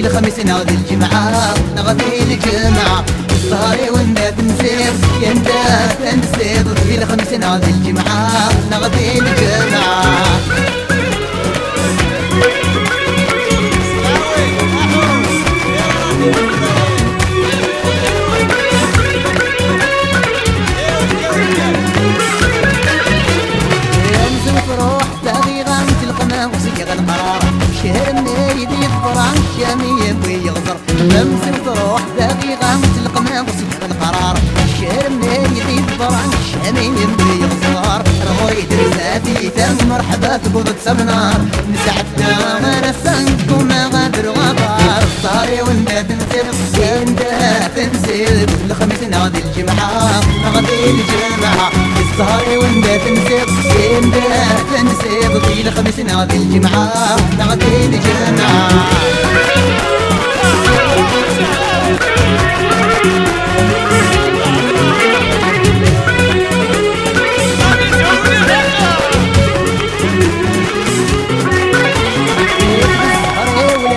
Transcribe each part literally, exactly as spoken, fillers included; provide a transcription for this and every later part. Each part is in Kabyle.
Lexmis neɣ d lǧemɛa, neɣ di lǧemɛa, ssehṛ-iw anda tensiḍ, yanda tensiḍ, di lexmis neɣ d lǧemɛa, neɣ di lǧemɛa. Amzun truḥ tadiɣa n telqma, ur ẓeggeɣ leqrar. Ccer-nni i d-yeḍra, ccami yewwi yeɣẓer. Amzun truḥ tadiɣa n telqma, ur ẓeggeɣ leqrar. Ccer-nni i d-yeḍra, ccami yewwi yeɣẓer. Ɣur-i drus tafita, mreḥba tewweḍ-d s amnar. Nesɛedda ar ass-a, negguma ad ruɣ aḍar. Ssehṛ-iw anda tensiḍ, anda tensiḍ, lexmis neɣ di lǧemɛa, neɣ di lǧemɛa. Ssehṛ-iw anda tensiḍ, anda tensiḍ, di lexmis neɣ di lǧemɛa, neɣ di lǧemɛa. Ssehṛ-iw la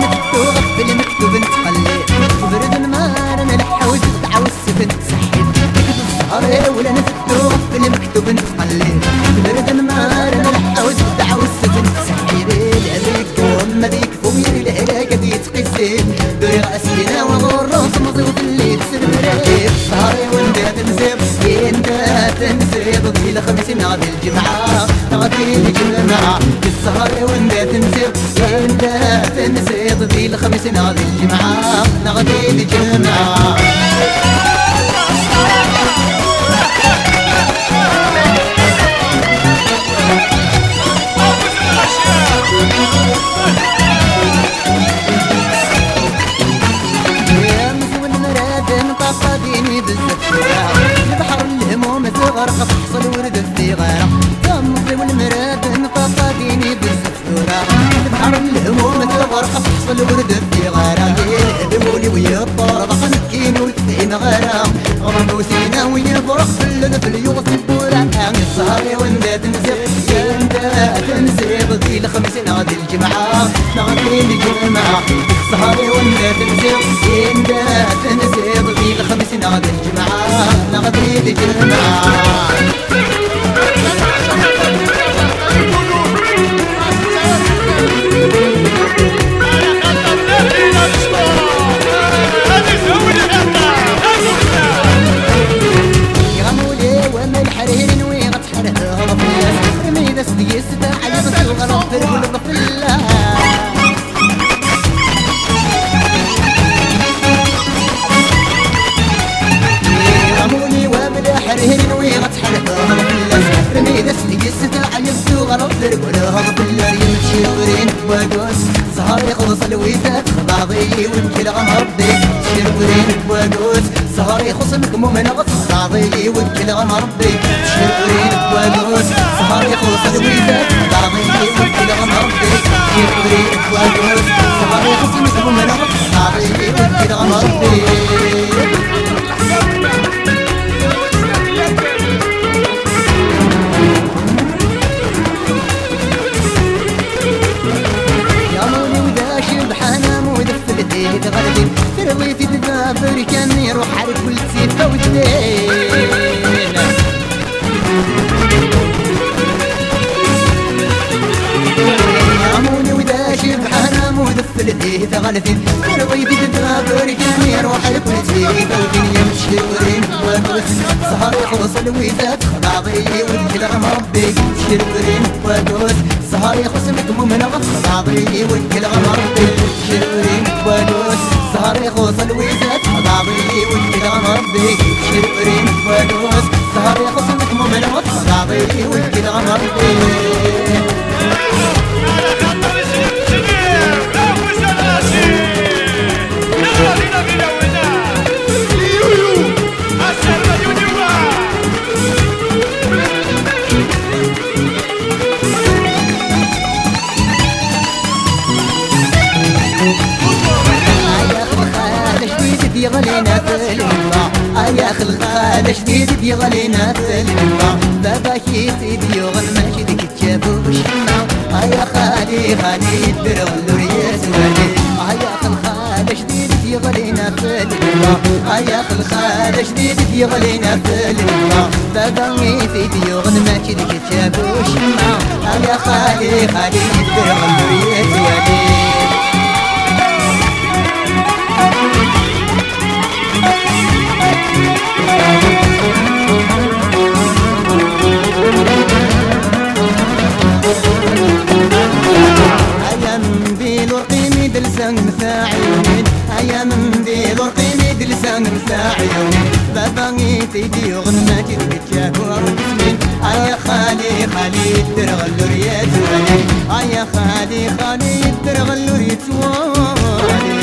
nettu ɣef lmektub nettqellib, tebred nnmara n lḥewj tɛawes sufent tseḥḥit. Deg ssehṛ-iw la nettu ɣef lmektub nettqellib, tebred nnmara n lḥewj tɛawes sufent tseḥḥit. Ad yekfu ma ad yekfu yir lehlak ad yettqissin. Duriɣ askina wa ɣur-s meẓi ur telli tesremrem. Ssehṛ-iw anda tensiḍ, anda tensiḍ, di lexmis neɣ di lǧemɛa, neɣ di lǧemɛa. Ssehṛ-iw anda tensiḍ, anda tensiḍ, di lexmis neɣ di lǧemɛa, neɣ di lǧemɛa. Amzun mraden ṭaṭadini bezzaf tura. Lebḥer n lehmum teɣreq teḥṣel ur d-teffiɣ ara. Amẓiw mraden ṭaṭadini bezzaf tura. Lebḥer n lehmum teɣreq teḥṣel ur d-teffiɣ ara. Lehmum-iw yeṭṭerḍeq nekkin ur tefhimeɣ ara. Ɣermut-ina u yebreq fell-, fell-, yuɣ tiwwura. Ssehṛ-iw anda tensiḍ, anda tensiḍ, di lexmis neɣ di lǧemɛa, neɣ di lǧemɛa. Ssehṛ-iw anda tensiḍ, anda tensiḍ, di lexmis neɣ di lǧemɛa, neɣ di lǧemɛa. Ɣamuli wama leḥrir nwiɣ ad tḥerheḍ fell-as. Rmidas deg-s taɛliqt tuɣaleḍ terwleḍ fell-as. Ɣamuli wama leḥrir nwiɣ ad tḥerheḍ fell-as. Rmidas deg-s taɛliqt tuɣaleḍ terwleḍ fell-as. Yemeččewrin wagus, ssehṛ ixuṣ lwita, texḍaḍ-iyi wekkileɣ am Ṛebbi. Tcewrin wagus, ssehṛ ixuṣ mekmum neɣ texḍaḍ-iyi wekkileɣ am Ṛebbi. Tcewrin wagus, ssehṛ ixuṣ lwita, texḍaḍ-iyi wekkileɣ am Ṛebbi. Tcewrin wagus, ssehṛ ixuṣ mekmum neɣ texḍaḍ-iyi wekkileɣ am Ṛebbi. Yaḍ-iw d acebḥan am udfel di tɣerdin, terwi-t-id d aberkan, iruḥ ar kul tifawtin. Yaḍ-iw d acebḥan am udfel di tɣerdin, terwi-t-id d aberkan, iruḥ ar kul tifawtin. Yemcewrin wagus, ssehṛ ixuṣ lwita, texḍaḍ-iyi wekkileɣ am Ṛebbi. Tcewrin wagus, ssehṛ ixuṣ mekmum neɣ texḍaḍ-iyi wekkileɣ am Ṛebbi. Tcewrin wagus, ssehṛ ixuṣ lwita, texḍaḍ-iyi wekkileɣ am Ṛebbi. Tcewrin wagus, ssehṛ ixuṣ mekmum neɣ texḍaḍ-iyi wekkileɣ am Ṛebbi. Ay ax lxal ajdid i d-yeɣlin ɣef lehwa. Ay ax lxal ajdid i d-yeɣlin ɣef lehwa. Baba-k i t-id-yuɣen mačči d kečč a bu wacemma. Ay a xali, xali, ddreɣ ur yettwali. Ay ax lxal Ay axelxal ajdid i d-yeɣlin ɣef lma, baba i t-id-yuɣen mačči d kečč a bu cemma. Ay a xali, xali yedder ɣellur yettwali. Ay amendil ur qim i d-lsan mtaɛiwnin. Ay amendil ur qim i d-lsan mtaɛiwnin. Baba i t-id-yuɣen mačči d kečč a bu ismin. Ay a xali, xali yedder ɣellur yettwali. Ay a xali, xali yedder ɣellur yettwali.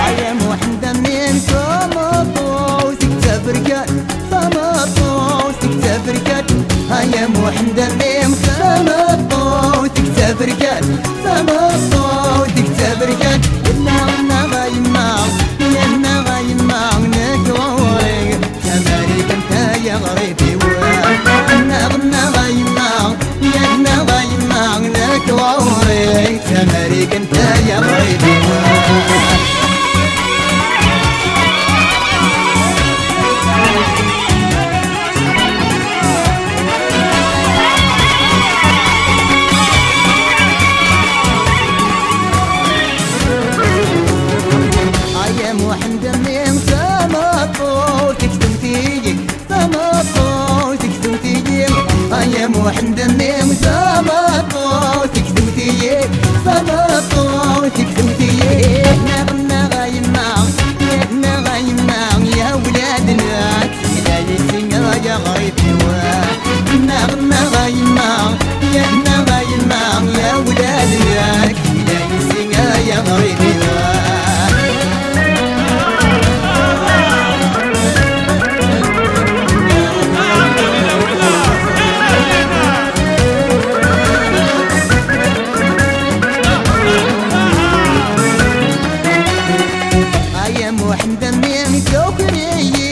Ay a Muḥend a mmi-m, tameṭṭut-ik d taberkant, tameṭṭut-ik d taberkant. Ay a Muḥend a mmi-m, tameṭṭut-ik d taberkant, tameṭṭut-ik d taberkant. Yenna, yenna a yemma, yenna a yemma, nekk ɣur-i tamarikant ay aɣrib-iw. Yenna, yenna a yemma, yenna a yemma, nekk ɣur-i tamarikant ay aɣrib-iw. Ay a Muḥend a mmi-m, tameṭṭut-ik tewwet-iyi, tameṭṭut-ik tewwet-iyi. Ay a Muḥend a mmi-m, tameṭṭut-ik tewwet-iyi, tameṭṭut-ik tewwet-iyi. Neɣ, neɣ a yemma, neɣ a yemma, ya wlad-nneɣ. Yella yessi ay aɣrib-iw. Neɣ, neɣ a yemma, ya, neɣ a yemma, ya wlad-nneɣ. Yella yessi ay aɣrib-iw. Ay a Muḥend a mmi, tuker-iyi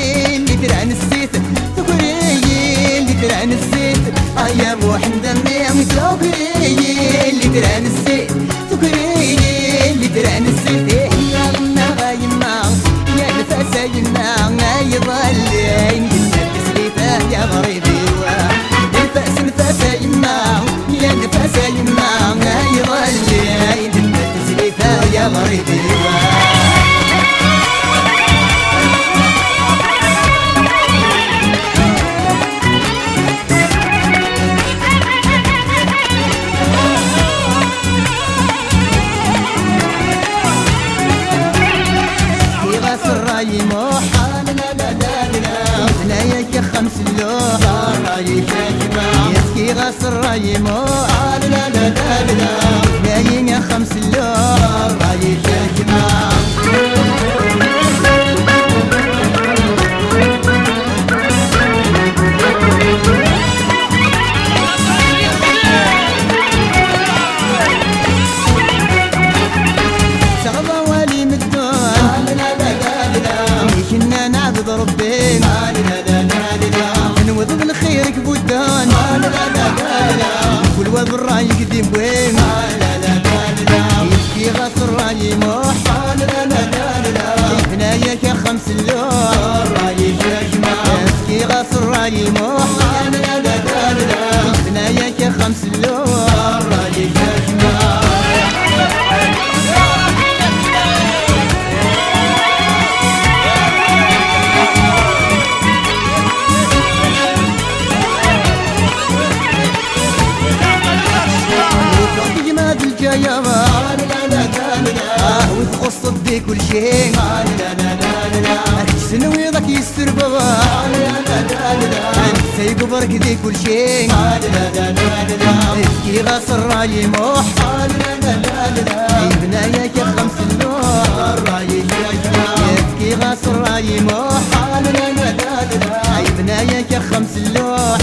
litran n zzit, tuker-iyi litran n zzit. Ay a Muḥend a mmi, tuker-iyi litran n zzit, tuker-iyi litran n zzit. Eh, ya yemma a yemma, ya nfas a yemma, ay ḍallen, yemma teslit ay aɣrib-iw. Nfas, nfas a yemma, ya nfas a yemma, ay ḍallen, yemma teslit ay aɣrib-iw. Fkiɣ-as ṛṛay i Muḥ, la, la, la, la, la. Yebna-yak axxam s lluḥ, ṛṛay-ik a gma. Yefkiɣ-as ṛṛay i Muḥ, la, la, la, la, la. Yebna-yi axxam s lluḥ, ṛṛay-ik a gma. Ttaɣeḍ awal i medden, i kenna neɛbed Ṛebbi. Tenwiḍ d lxir i ibudden, kul wa d ṛṛay i k-d-iwwi. Yefki-ɣ-as ṛṛay i Muḥ, yebna-yak axxam s lluḥ. Yefki-ɣ-as ṛṛay i Muḥ, yebna-yak axxam s lluḥ. Gma d lǧayaḍ, ah, ur txuṣṣeḍ di kulci. Ad k-tessenwiḍ, ad k-yesserbeḍ. Netta yeggweḍ-ak di kulci. Efk-as ṛṛay i Muḥ, yebna-yak axxam s lluḥ. Efk-as ṛṛay i Muḥ, yebna-yak axxam s lluḥ.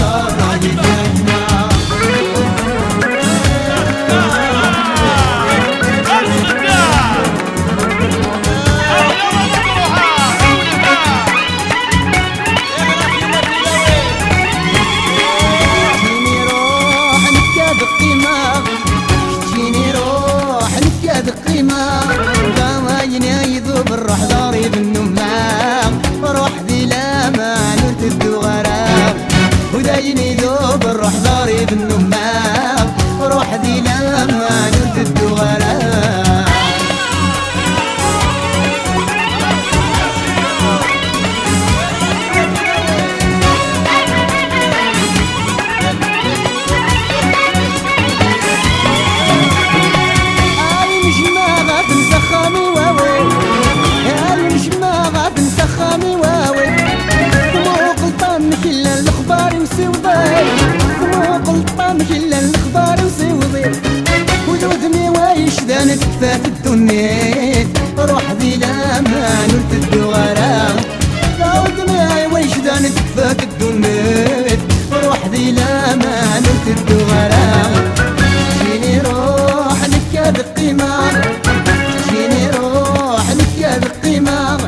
Amiwawi, tmuqel ṭamek llan lexbar-iw siwḍen. Tmuqel ṭamek llan lexbar-iw siwḍen. Wid udem-iw yecdan tekfa-t ddunit. Ruḥ di laman ur tedduɣ ara. Wid udem-iw yecdan tekfa-t ddunit. Ruḥ di laman ur tedduɣ ara. Jini ruḥ nekk ad qqimeɣ. Jini ruḥ nekk ad qqimeɣ.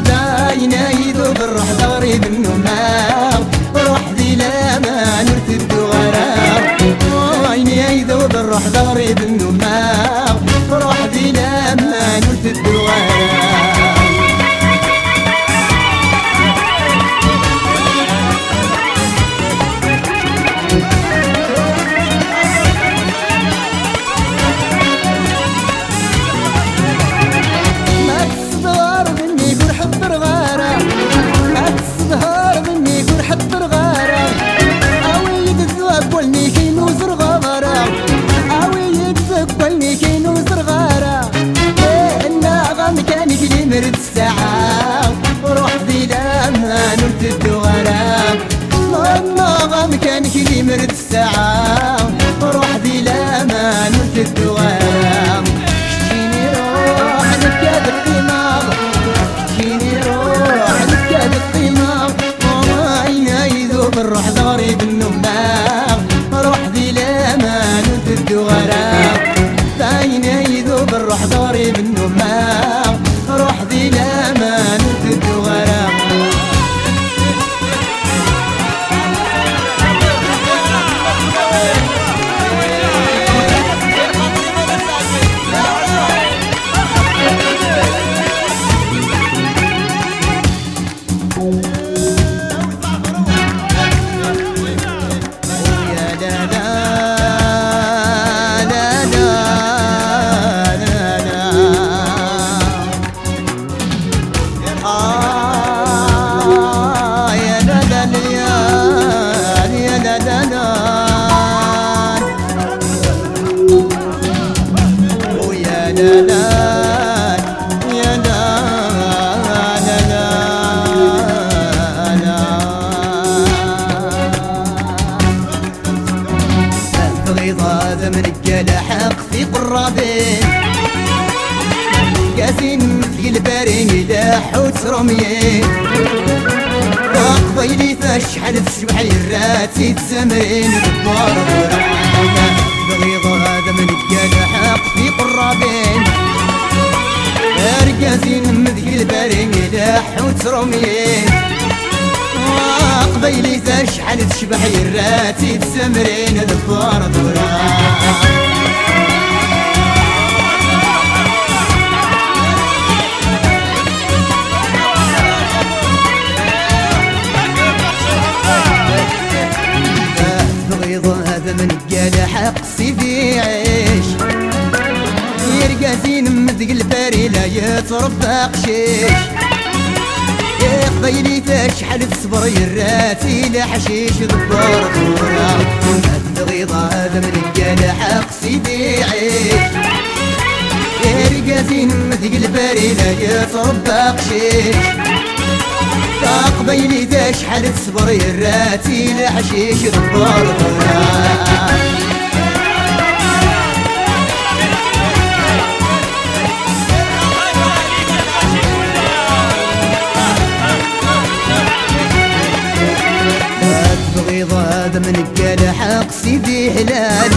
Dayen ay d uberruḥ d aɣrib nnumeɣ. Ruḥ di laman ur tedduɣ ara. Dayen ay d uberruḥ d aɣrib nnumeɣ. Ruḥ di laman ur tedduɣ ara. Ma tessedhareḍ nnig ur ḥebbreɣ ara. Ma tessedhareḍ nnig ur ḥebbreɣ ara. Awi-yi-d deg wallen-ik ayen ur ẓerreɣ ara. Awi-yi-d deg wallen-ik ayen ur ẓerreɣ ara. Inna amkan-ik limer d ssaɛa. Ruḥ di laman ur tedduɣ ara. Inna amkan-ik limer d ssaɛa. Ruḥ di laman ur tedduɣ ara. Keččini ruḥ nekk ad qqimeɣ. Keččini ruḥ nekk ad qqimeɣ. Ayen ay d uberruḥ d aɣrib nnumeɣ. Ruḥ di laman ur tedduɣ ara. Ayen ay d uberruḥ d aɣrib nnumeɣ. Ruḥ di laman ur tedduɣ ara. Tebɣiḍ ad am-negg alaḥeq tiqerrabin. Gazin deg lbari ileḥḥu ttṛumyin. Taqbaylit acḥal tecbeḥ yerra-tt-id tamrin deg waɣrem. Tebɣiḍ ad am-negg alaḥeq tiqerrabin. Argaz-inem deg lbari ileḥḥu ttṛumyin. Aqbaylit acḥal tecbeḥ yerra-tt-id tamrin d ḍfar tura. Tebɣiḍ ad am-negg alaḥeq Sidi Ɛic. Irgazen-im deg lbari la yettrebba aqcic. Iqbaylit acḥal teṣber yerra-tt i leḥcic d ddurtura. Ma tebɣiḍ ad am-negg alaḥeq Sidi Ɛic. Irgazen-im deg lbari la yettrebba aqcic. Taqbaylit acḥal teṣber yerra-tt i leḥcic d ddurtura. Ma tebɣiḍ ad am-negg alaḥeq Sidi Ḥlal.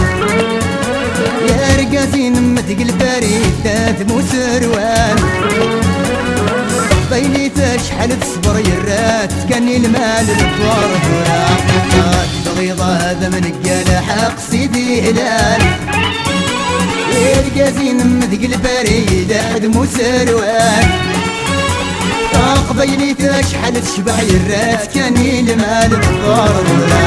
Irgazen-im deg lbari ddan d muserwal. Taqbaylit acḥal teṣber yerra-tt kan i lmal d ddurtura. Ma tebɣiḍ ad am-negg alaḥeq Sidi Ḥlal. Irgazen-im deg lbari d aḥed muserwal. Taqbaylit acḥal tecbeḥ yerra-tt kan i lmal d ddurtura.